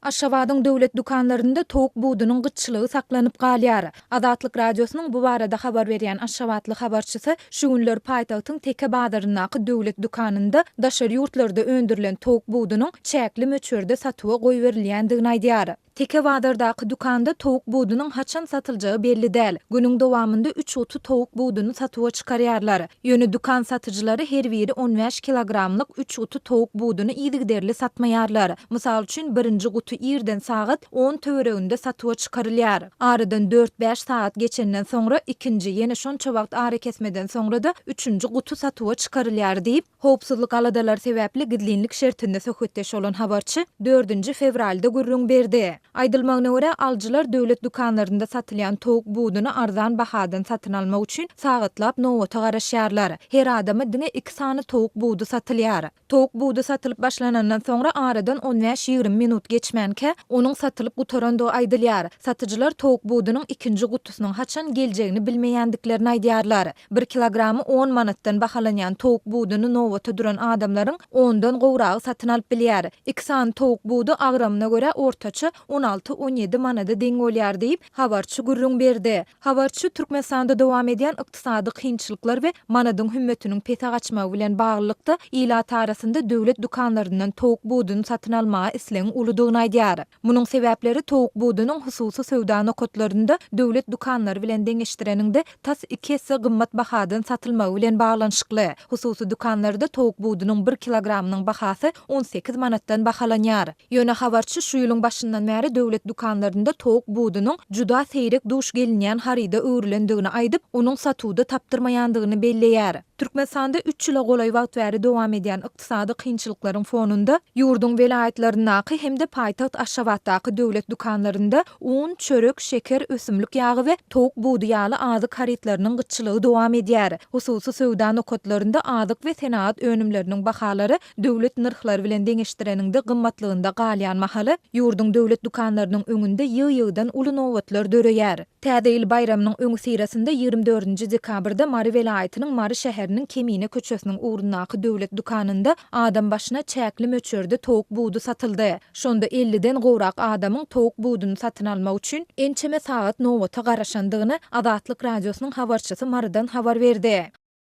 Aşgabadyň döwlet dükanlarynda towuk budunyň gytçylygy saklanyp galýar. Azatlyk Radiosynyň bu barada habar berýän aşgabatly habarçysy şu günler paýtagtyň Teke bazaryndaky döwlet dükanynda daşary ýurtlarda öndürilen towuk budunyň çäkli möçberde satuwa goýberilýändigini aýdýar. Teke bazardaky dükanda towuk budunyň haçan satyljagy belli däl. Günüň dowamynda üç guty towuk buduny satuwa çykarýarlar. Ýöne dükan satyjylary her biri on bäş kilogramlyk üç guty towuk buduny yzygiderli satmaýarlar. Mysal üçin, birinji guty irden sagat on töwereginde satuwa çykarylýar. Aradan dört-bäş sagat geçenden soňra ikinji, ýene şonça wagt arakesmeden soňra-da üçünji guty satuwa çykarylýar diýip, howpsuzlyk aladalary sebäpli gizlinlik şertinde söhbetdeş bolan habarçy dördünji fewralda gürrüň berdi. Aýdylmagyna görä, alyjylar döwlet dükanlarynda satylýan towuk buduny arzan bahadan satyn almak üçin sagatlap nobata garaşýarlar. Her adama diňe iki sany towuk budy satylýar. Towuk budy satylyp başlanandan soňra aradan on bäş-ýigrimi minut geçmänkä, onuň satylyp gutarandygy aýdylýar. Satyjylar towuk budunyň ikinji gutusynyň haçan geljegini bilmeýändiklerini aýdýarlar. Bir kilogramy on manatdan bahalanýan towuk buduny nobata duran adamlaryň ondan gowragy satyn alyp bilýär. Iki sany towuk budy agramyna görä ortaça on alty-on ýedi manada deň bolýar diýip, habarçy gürrüň berdi. Habarçy Türkmenistanda dowam edýän ykdysady kynçylyklar we manadyň hümmetiniň pese gaçmagy bilen baglylykda, ilat arasynda döwlet dükanlaryndan towuk buduny satyn almaga islegiň uludygyny aýdýar. Munuň sebäpleri towuk budunyň hususy söwda nokatlarynda döwlet dükanlary bilen deňeşdireniňde tas iki esse gymmat bahadan satylmagy bilen baglanyşykly. Hususy dükanlarda towuk budunyň bir kilogramynyň bahasy on sekiz manatdan bahalanýar. Ýöne habarçy şu ýylyň başyndan bäri döwlet dükanlarynda towuk budunyň juda seýrek duş gelinýän haryda öwrülendigini aýdyp, onuň satuwda tapdyrmaýandygyny belleýär. Türkmenistanda üç ýyla golaý wagt bäri dowam edýän ykdysady kynçylyklaryň fonunda, ýurduň welaýatlaryndaky hem-de paýtagt Aşgabatdaky döwlet dükanlarynda un, çörek, şeker, ösümlik ýagy we towuk budy ýaly azyk harytlarynyň gytçylygy dowam edýär. Hususy söwda nokatlarynda azyk we senagat önümleriniň bahalary döwlet nyrhlary bilen deňeşdireniňde gymmatlygynda galýan mahaly, ýurduň döwlet dükanlarynyň öňünde ýygy-ýygydan uly nobatlar döreýär. Täze ýyl baýramynyň öňüsyrasynda 24-nji dekabrda Mary welaýatynyň Mary şäheriniň Kemine köçesiniň ugrundaky döwlet dükanynda adam başyna çäkli möçberde towuk budy satyldy. Şonda elliden gowrak adamyň towuk buduny satyn almak üçin ençeme sagat nobata garaşandygyny Azatlyk Radiosynyň habarçysy Marydan habar berdi.